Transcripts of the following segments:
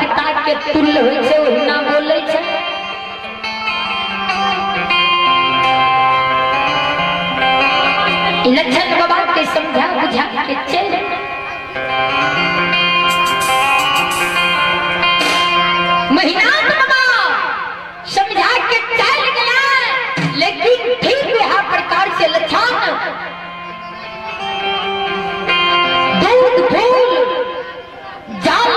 पिता के तुल्य होइ छै ओहिना बोलै छै। लक्षण बाबा के समझा बुझा के चल महीनाथ बाबा समझा के चल गया, लेकिन ठीक वह प्रकार से लक्षण दूध फूल जल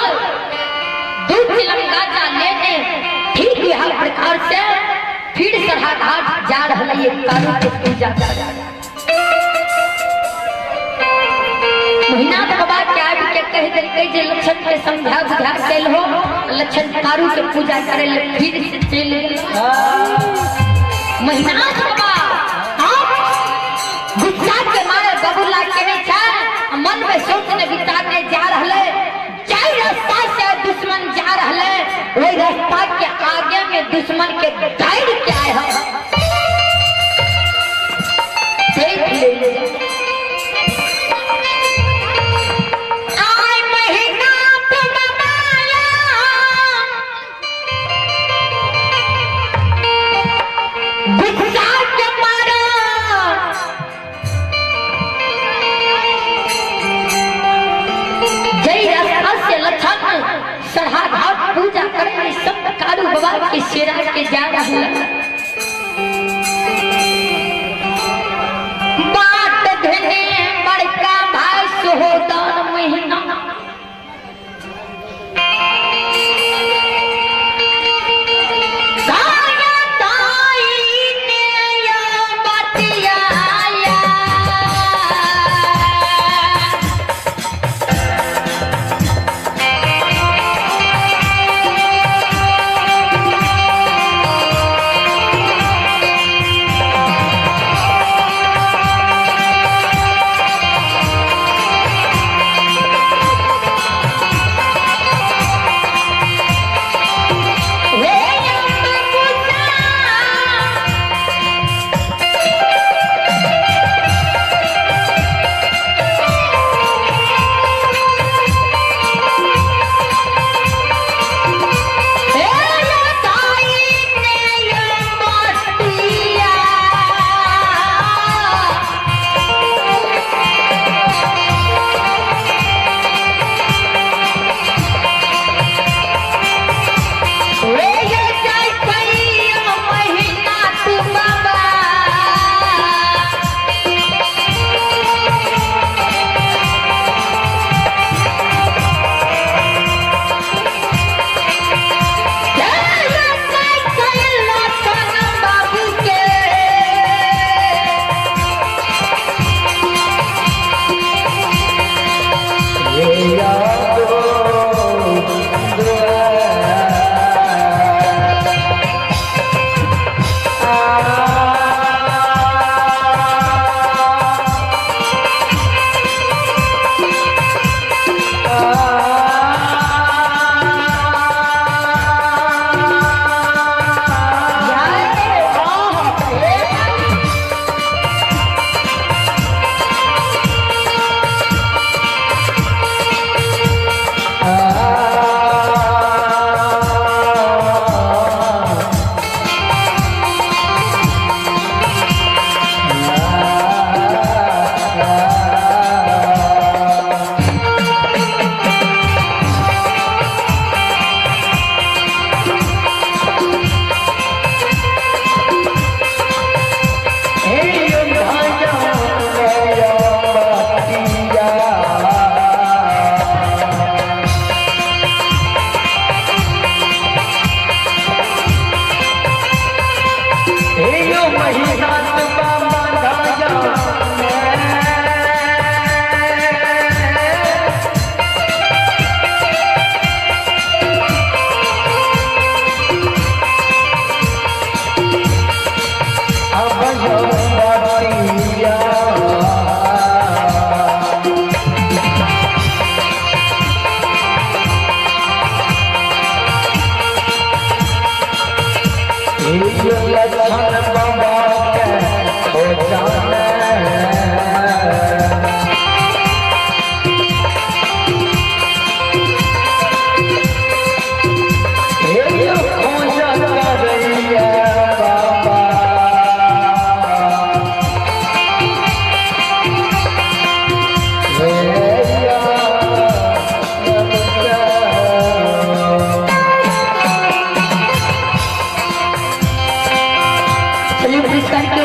दूध गाजा लेने ठीक वह प्रकार से फिर सराघाट जा रहा है कारू के पूजा कर। महीनाथ बाबा के आबि के कहि देलकै जे लक्षण के समझा बुझा के हो, लक्षण कारू के पूजा करे ले फिर से चलि गेल। महीनाथ बाबा आप गुस्सा के मारे बबुला केने छै, मन में सोचने विचारने जा रहले जाहि रास्ता से दुश्मन जा रहले ओहि रास्ता के आगे में दुश्मन के गाइड के आए हम देख ले। सढ़ाघाट पूजा करने सब कारू बाबा के शेरा के जा रहा बाट धने बड़का भाई सोहदान महीना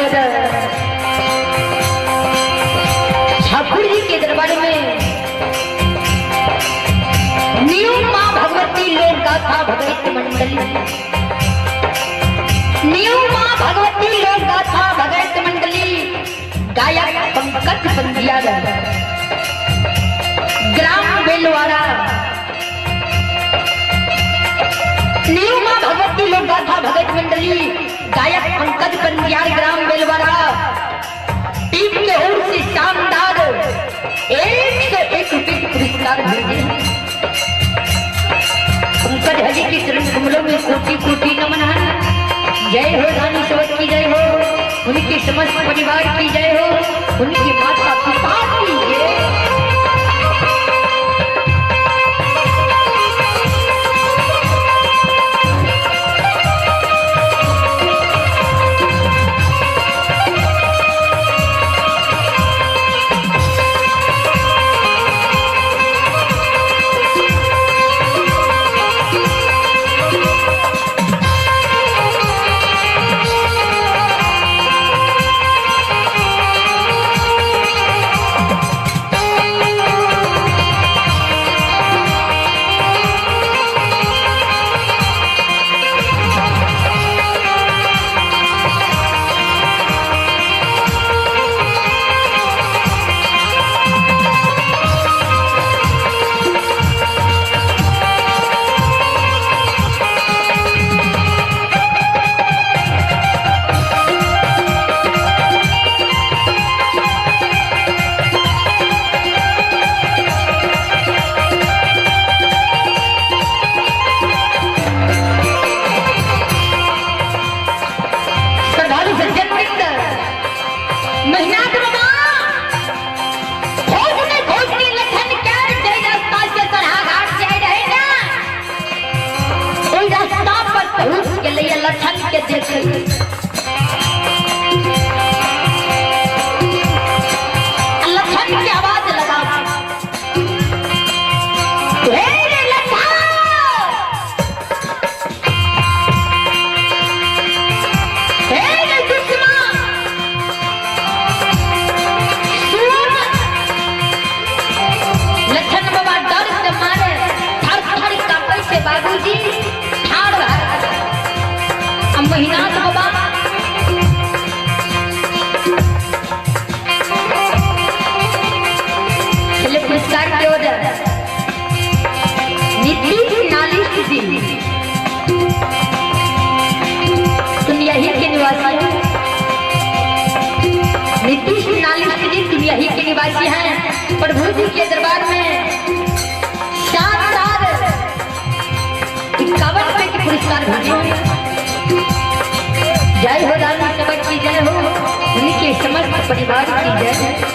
के ओर ठाकुर जी के दरबार में न्यू माँ भगवती लोक गाथा भगवत मंडली, न्यू माँ भगवती लोक गाथा भगवत मंडली, गायक पंकज पंजिया, ग्राम बेलवाड़ा। न्यू माँ भगवती लोक गाथा भगत मंडली, गायक पंकज पंजियार, ग्राम बेलवाड़ा। टीम के ओर से शानदार 101 रुपए के पुरस्कार भेजे। पंकज हरि के चरण कमलों में कोटि कोटि नमन है। जय हो रानी शबद की जय हो, उनके समस्त परिवार की जय हो, उनकी माता पिता की जय। लखन के देख लखन की आवाज लगा, लखन बाबा डर के मारे थर थर कांपै छै बाबूजी, ठाढ़ भए महिनाथ बाबा चले पुरस्कार के ओर नीतीश नालिश जी दुनिया ही के निवासी हैं। नीतीश नालिश जी दुनिया ही के निवासी हैं। प्रभु जी के दरबार में शानदार 51 रुपए के पुरस्कार भेजे। जय हो रानी सबक की जय हो, उनके समस्त परिवार की जय हो।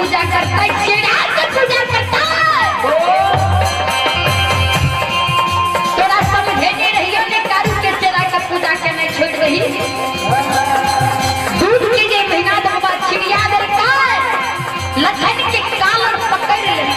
पूजा करता है, चेरा के पूजा करता है। तोरा समझेने रहियो ने कारू के चेरा का पूजा के नहीं छोड़ रही। दूध के जे महीना बाबा छिड़िया देलका, लखन के कालर पकड़ ले।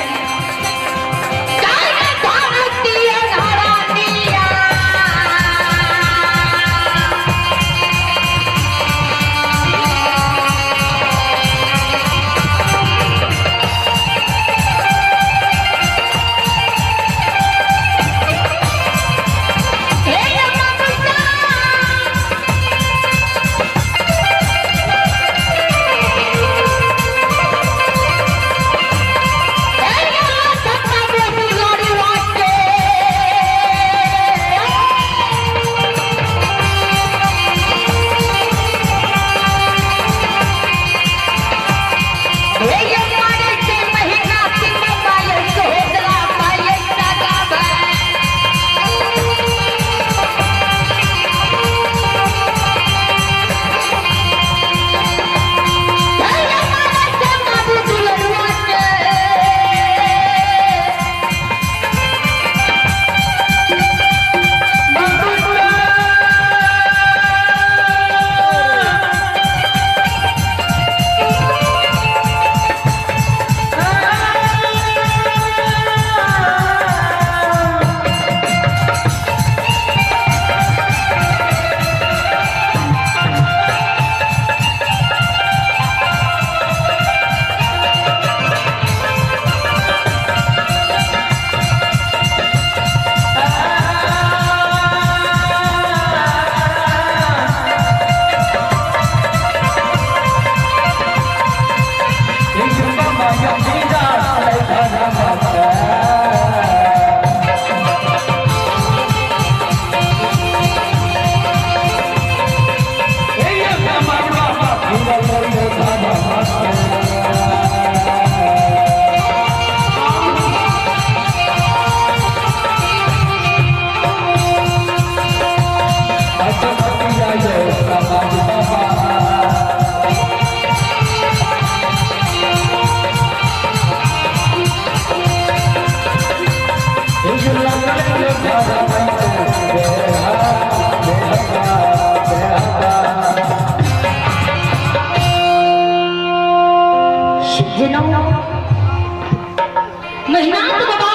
महीनाथ बाबा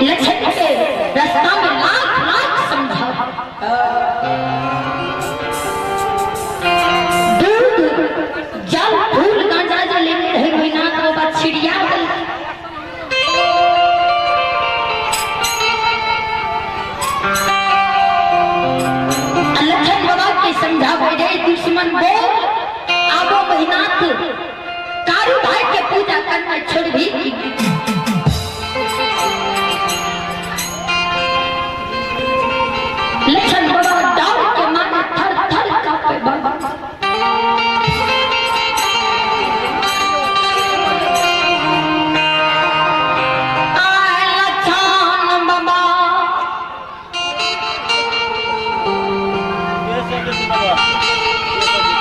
लक्षण के रास्ता में लाख लाख समझाओ, दूध जल फूल गांजा जो लेने रहे महीनाथ बाबा छिड़िया गल। लक्षण बाबा के समझाओ रे दुश्मन बोल आबो महीनाथ कारू भाई के पूजा करना छोड़ भी। लक्षण बाबा डर के मारे थर थर कांपे बाबा। आए लक्षण बाबा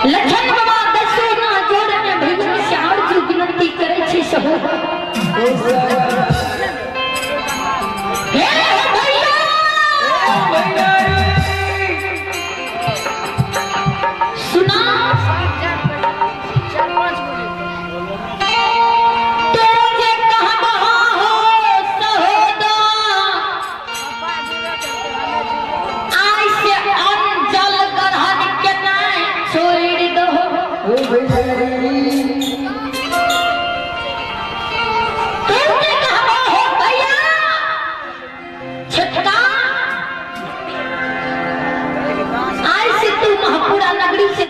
लक्षण बाबा दसो ना जोड़ में भैया से आरजू विनती करे छी सहो। हे भैया सुना तो जे कहबा हो सहोदा, आइ से अनजल ग्रहण के नहीं छोड़ दो।